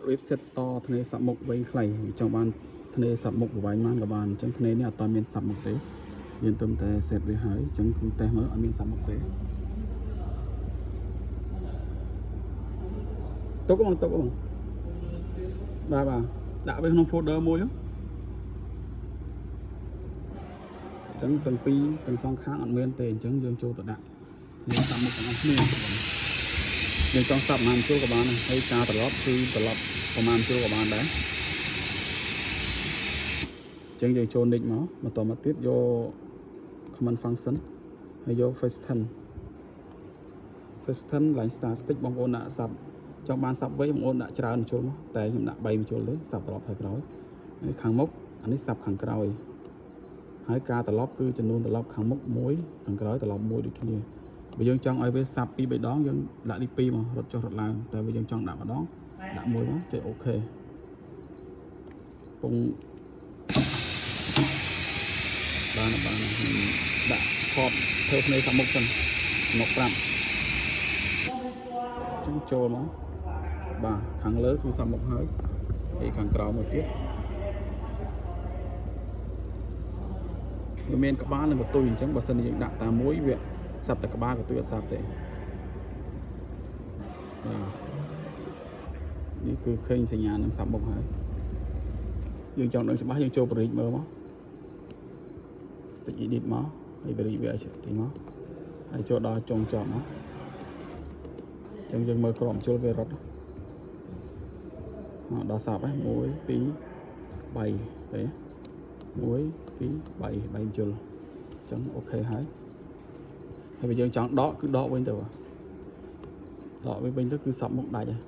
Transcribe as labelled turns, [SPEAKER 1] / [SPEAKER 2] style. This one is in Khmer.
[SPEAKER 1] រៀប set តធ្នេសាប់មុខវែងខ្លីចង់បានធ្នេសាប់មុខប្រវែងបានក៏បានអញ្ចឹងធ្នេនេះអត់តមានសាប់មុខទេយើងទើបតែ set វាហើយអញ្ចឹងគឺតេស្តមើលអត់មានសាប់មុខទេទុកបងទុកបងបាទបាទដាក់វាក្នុង folder មួយហ៎អញ្ចឹងទាំងពីរទាំងសងខាងអត់មានទេអញ្ចឹងយើងចូលទៅដាក់ធ្នេសាប់មុខទាំងអស់គ្នាបងយើងចង់សាប់ប្រហែលជួលក៏បានដែរហើយការត្រឡប់គឺត្រឡប់ប្រហែលជួលក៏បានដែរ អញ្ចឹងយើងចូល next មកបន្តមកទៀតយក command function ហើយយក fasten fasten line start stitch បងប្អូនដាក់សាប់ចង់បានសាប់វែងបងប្អូនដាក់ច្រើនចូលមកតែខ្ញុំដាក់3ចូលទេសាប់ត្រឡប់ហើយក្រោយនេះខាងមុខអានេះសាប់ខាងក្រោយហើយការត្រឡប់គឺចំនួនត្រឡប់ខាងមុខ1ខាងក្រោយត្រឡប់1ដូចគ្នាបើយើងចង់ឲ្យវាសាប់2 3ដងយើងដាក់លេខ2មករត់ចុះរត់ឡើងតែបើយើងចង់ដាក់ម្ដងដាក់មួយមកចុច OK ពង បានបានខ្ញុំដាក់ថតធ្វើភ្នែកខាងមុខសិនមកប្រាប់ចឹងចូលមកបាទខាងលើគឺសាប់មុខហើយហើយខាងក្រោមមួយទៀតវាមានក្បាលនិងកន្ទុយអញ្ចឹងបើសិនជាយើងដាក់តាមមួយវាសាប់តែក្បាលកន្ទុយអត់សាប់ទេបាទនេះគឺឃើញសញ្ញានឹងសាប់មុខហើយយើងចង់ដឹងច្បាស់យើងចូលបរិយាមើលមក តិច edit មកហើយបរិយាវាឲ្យតិចមកហើយចូលដល់ចុងចប់មកអញ្ចឹងយើងមើលក្រមជុលវារត់មកដល់សាប់ហើយ1 2 3ទេ1 2 3 3ជុលអញ្ចឹង OK ហើយហើយបើយើងចង់ដកគឺដកវិញទៅបាទដកវិញវិញទៅគឺសាប់មុខដាច់ហើយ